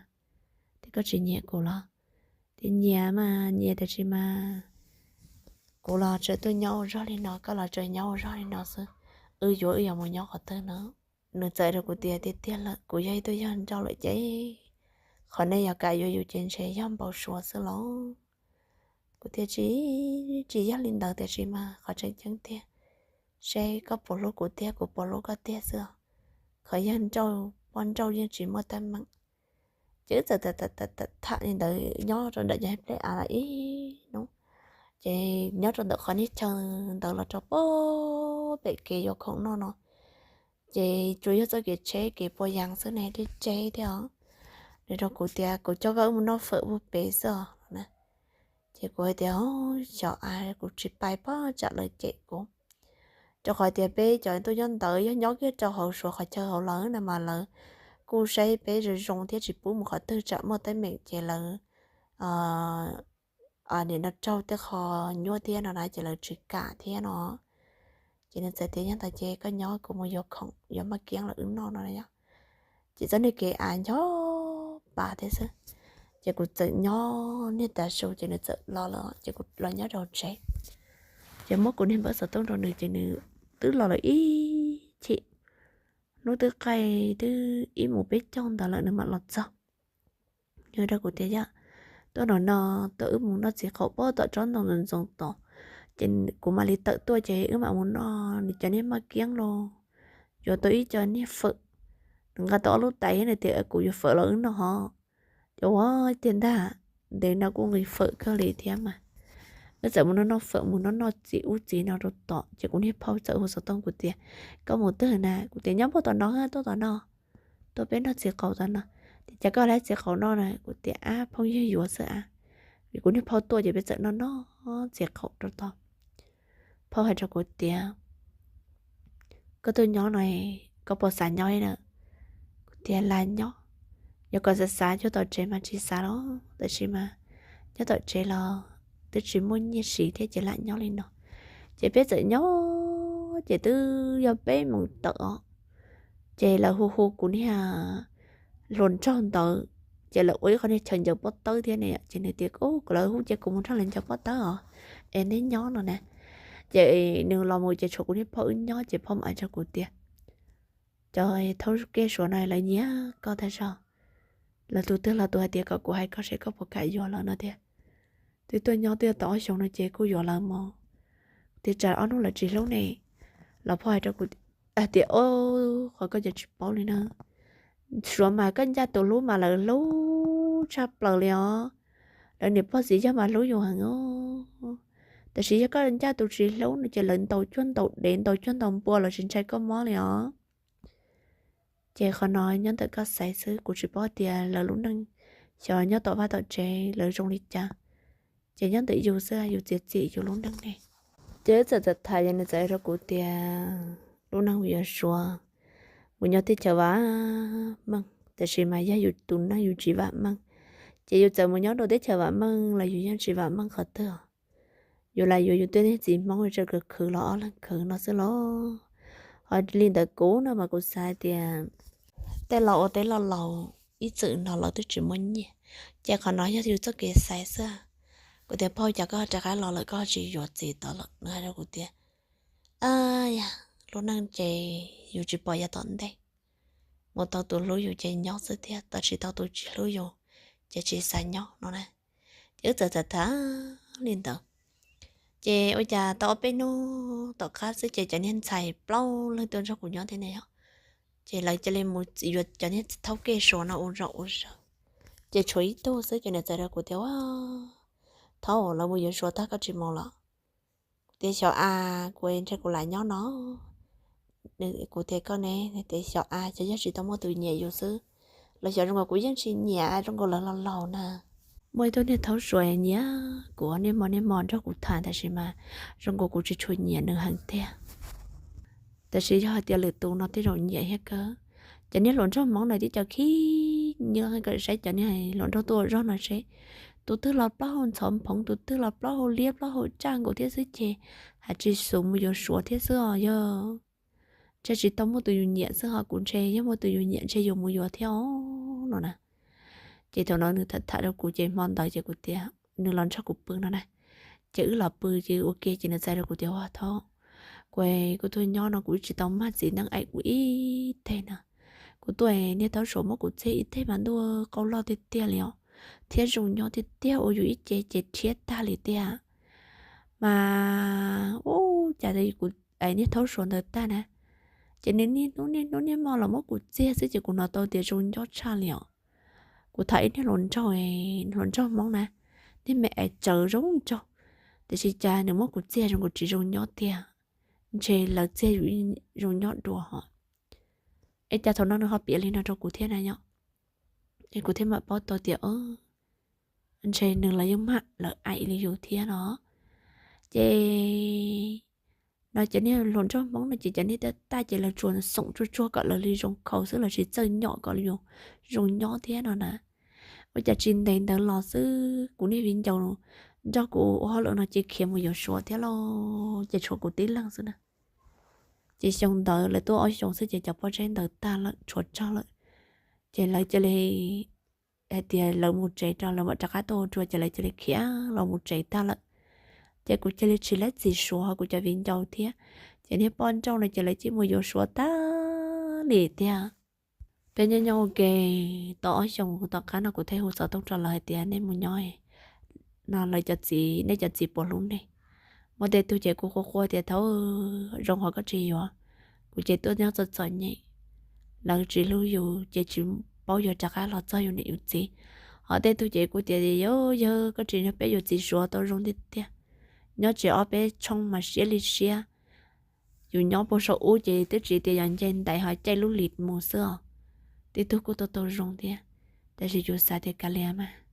Tias koj tsis nyiam kuv los? Tias nyiam mas nyiam tiam sis mas kuv los tseem tuaj nyob ua zog li no, koj los tseem nyob ua zog li no xwb. Wb yuav wb yuav mus nyob qhov twg no? Nws txawm rau kuv tias tiag tiag lawm, kuv yog ib tug yawg nrauj lawm ces qhov nej yuav kam yuav yus ces ntshe yog npau suav xwb los. Kuv tias tsis, tsis yog li ntawd tiam sis mas qhov tseem ceeb tiag, seb koj puas hlub kuv tiag kuv puas hlub koj tiag xwb os. Qhov yawg nrauj poj nrauj yeej tsis muaj teeb meem. Ces wb txawm tham li ntawd nyob rau nram cov pleb av ib hnub. Ces nyob rau ntawm qhov niag chaw ntawd los rau pem kev yuav khoom noj no, ces tsuas yog txoj kev tsheb kev puas yas xwb ne, deb tseb thiab os. Nws rau kuv tias kuv coj koj wb mus noj fawm puag pem xwb os na. Ces kuv hais tias xyov a, kuv tsis pais pob tsam lawv cem kuv. Rau qhov tias peb cov tuaj nyob ntawd yog nyob kiag rau hauv suav qhov chaw hauv lawv na mas lawv kuj saib peb zoo zoo thiab tsis pub mus qhov twg tsam muaj teeb meem ces lawv nim no raug tej qho nyuaj thiab no na ces lawv tsis kam thiab no. Ces nws txawm tias yog ntawd ces koj nyob kuv mus yuav khoom yuav maj kiab los wb noj no yom. Ces txoj niag kev av ncho pa thiab xwb. Ces kuv txawm nyob niag tav su ces nws txawm los lawm ces kuv los nyob rau tsev. Ces muab kuv niag npawb xov tooj rau nws ces nws twb los lawm ib chim, hnub twb qaij twb ib mus peb caug ntawd lawm nws mam los txog. Nws rau kuv tias yog tuaj no no, tuaj wb mus noj txiv qaum pab tom tsob ntoo ntxoov ntxoov tod, ces kuv mam li tawm tuaj ces wb mam mus noj nws cov niag maj kiab los. Yuav tau ib co niag fawm, nws nqa tau ob lub tais thiab nws tias kuv yuav fawm los wb noj hov. Ces ua tiag ntag, ntev no kuj nqis fawm kawg li thiab mas. Wb txawm mus noj noj fawm mus noj noj txiv ub txiv no rau tom ces kuv niag phauj txawm hu xov tooj kuv tias koj mus twg na? Kuv tias nyob puag tom no, tuaj tom no, tuaj peb noj txiv qaum tom no. Tias cas koj laib txiv qaum no na? Kuv tias ab phooj ywg yuav xwb a, vim kuv niag phauj tuaj ces peb txawm noj noj txiv qaum rau tom. Phauj hais rau kuv tias koj tuaj nyob no, koj puas xav nyob li na? Kuv tias lam nyob, yog kom xav xav nyob tom tsev mas tsis xav los, tab sis mas nyob tom tsev los twb tsis muaj nyiaj siv thiab ces lam nyob li no. Ces peb txawm nyob ces twb yog peb moos tawm os, ces lawv hu hu kuv niag hluas nraug ntawd, ces lawv ua ib qho niag chaw ncaws pob tawb thiab ne, ces nws tias kom lawv hu ces kuv mus nrog lawv ncaws pob tawb os, es neb nyob no na. Ces nws los mus ces tshuav kuv niag phauj wb nyob ces phauj mam hais rau kuv tias cov thaub kej Suav no lawv nyiam koj tag zog, lawv tus twg los tus hais tias kom kuv hais koj seb koj puas kam yuav lawv no tiag. Twb tuaj nyob twb tau ob xyoos no ces kuj yuav lawv mog, tiam sis ob hnub lawv tsis hlub ne. Los phauj hais rau kuv hais tias o, qhov koj cov tsis paub li na, Suav mas koj ncaj tus hlub mas lawv hlub tshaj plaws li os, lawv niam pog txiv yawg mas hlub yus heev os. Tab sis yog koj ncaj tus tsis hlub no ces lawv ntaus cuag ntaus dev ntaus cuag ntaus npua los tsis ntshai koj mob li os. Ces qhov no nyob ntawm koj xaiv xwb, kuv tsis paub tias lawv lub neej xyov nyob tom vaj tom tsev lawv zoo li cas, ces nyob ntawm yus xwb, yus txiav txim yus lub neej ne. Ces wb txawm tham tham ces nws txawm hais rau kuv tias lub neej mus yuav Suav, mus nyob teb chaws vam meej, tab sis mas yog yus tus neej yus tsis vam meej, ces yus txawm mus nyob rau teb chaws vam meej los yus yeej tsis vam meej qhov twg. Yus lam yuav yus tej niag txiv Hmoob tseem khwv khwv los ob leeg khwv no xwb los. Ho li ntawd kuv no mas kuv xav tias tej laus ua teb loj laus ib txwm no lawv twb tsis muaj nyiaj, ces qhov no yog yus txoj kev xaiv xwb. Kuv tias phauj, cas koj rov qab los lawm koj tsis yuav txiv tod lawm? Nws hais rau kuv tias a, yog lub neej ces yus tsis pom yav tom ntej, mus tau tus hlub yus ces nyob xwb thiab, tau tsis tau tus tsis hlub yus ces tsis xav nyob no na. Ces wb txawm tham tham li ntawd, ces ua cas tau ob peb hnub tom qab xwb ces cov niag ntxhais plaub leeg tuaj nrog kuv nyob thiab ne yom. Ces lawv cia li mus yuav cov niag thaub kej Suav no ua zom ua zaws, ces tshuav ib tug xwb ces nws txawm rau kuv tias a, thaub, lawv mus yuav Suav tag koj tsis mus los? Kuv tias xyov a, kuv ntshe kuv lam nyob no. Kuv tias koj ne? Nws tias xyov a, xyov yog tsis tau muaj tus nyiam yus xwb, los xyov zoo nkaus kuv yeej tsis nyiam, zoo nkaus lawv laus laus na. Muaj ib tug niag thaub Suav nyiam kuv, niaj hmo niaj hmo nrog kuv tham tab sis mas zoo nkaus kuv tsis tshua nyiam nws heev tiag. Tab sis yog hais tias lwm tus no tej zaum nyiam thiab kawg. Cov niag hluas nraug Hmoob no tib co khib nyiab, kom saib cov niag hluas nraug tuaj ua zog no seb, tus twg los plaub hau ntxhov phoov, tus twg los plaub hau liab plaub hau tsaj nkaus thiab xwb ces hais tsis xus mus yuav Suav thiab xwb os. Yog ntshe tsis tau muaj tus yus nyiam xwb ho, kuv ntshe yog muaj tus yus nyiam ntshe yuav mus yuav thiab os no na. Ces thaum no nws tham tham rau kuv ces hmo ntawd ces kuv tias nws los nrog kuv pw no na. Ces wb los pw ces ua ke ces nws txais rau kuv tias ua thaub, kuv, kuv tuaj nyob no kuv tsis tau mag txiv neej aim kuv ib teg na. Kuv tuaj niag thaub Suav muab kuv txiag ib teg mas ntuj qau loj tiag tiag li os, thiab zoo nyob tiag tiag, ua yus ib ce ces rhiab tag li tiag. Mas ua cas kuv niag thaub Suav ntawd tag na, ces nws niaj hnub niaj hnub niaj hmo los muab kuv txiag xwb ces kuv hnov tau tias zoo nyob tshaj li os. Kuv tham ib niag hluas nraug, hluas nraug Hmoob na, niag me es tsawv zoo nraug, tiam sis cas nws muab kuv txiag zoo nkaus tsis zoo nyob tiag, ntshe lawv txiag yus zoo nyob dua hos. Es cas thaum no nws ho piav li no rau kuv thiab na yom. Es kuv thiaj mam paub tau tias ntshe nws los yeej mag lawv aim li yus thiab no. Ces no cov niag hluas nraug Hmoob no ces cov niag taj taj ces lawv tsuas xoom tsuag tsuag kom lawv li zoo khaus xwb, lawv tsis txawj nyom kom yus zoo nyob thiab no na. Ua cas tsis ntev ntawd los xwb kuv niag viv ncaus nrog kuv ua hauj lwm no ces khiav mus yuav Suav thiab lauj, ces tshuav kuv tib leeg xwb na. Ces xyoo ntawd lawv tuaj ob xyoos xwb ces cov pob zeb ntawd tag lawm tshuav tsawg lawm. Ces lawv cia li hais tias lawv mus tsev rau, lawv mam rov qab tuaj ua dua ces lawv cia li khiav los mus tsev tag lawm. Ces kuv cia li tsis laib txiv Suav ho kuv cov viv ncaus thiab, ces niag poj nrauj no ces lawv cia li mus yuav Suav tag li tiag. Peb nyob nyob ua ke tau ob xyoos tom qab no kuv thiaj hu xov tooj rau lawv hais tias nej mus nyob no lawv cov txiv, nej cov txiv puas hlub nej. Muaj tej tug ces kuv qhuas qhuas tias thaum zoo qhov koj tsis yuav, kuv ces tuaj nyob txom txom nyem, lawv tsis hlub yus ces tsis paub yuav rov qab los txog yus niam yus txiv. Ho tej tug ces kuv tias yog koj tsis nrog peb yuav txiv suav tau zoo tiag tiag, nyob tsev ob peb tshooj mas siab li siab. Yus nyob puag saum ub ces twb tsis tias yog nce ntais ho caij lub lis mus xwb os. Tej tug kuj tau tau zoo thiab, tab sis yus xav tias kav liam mas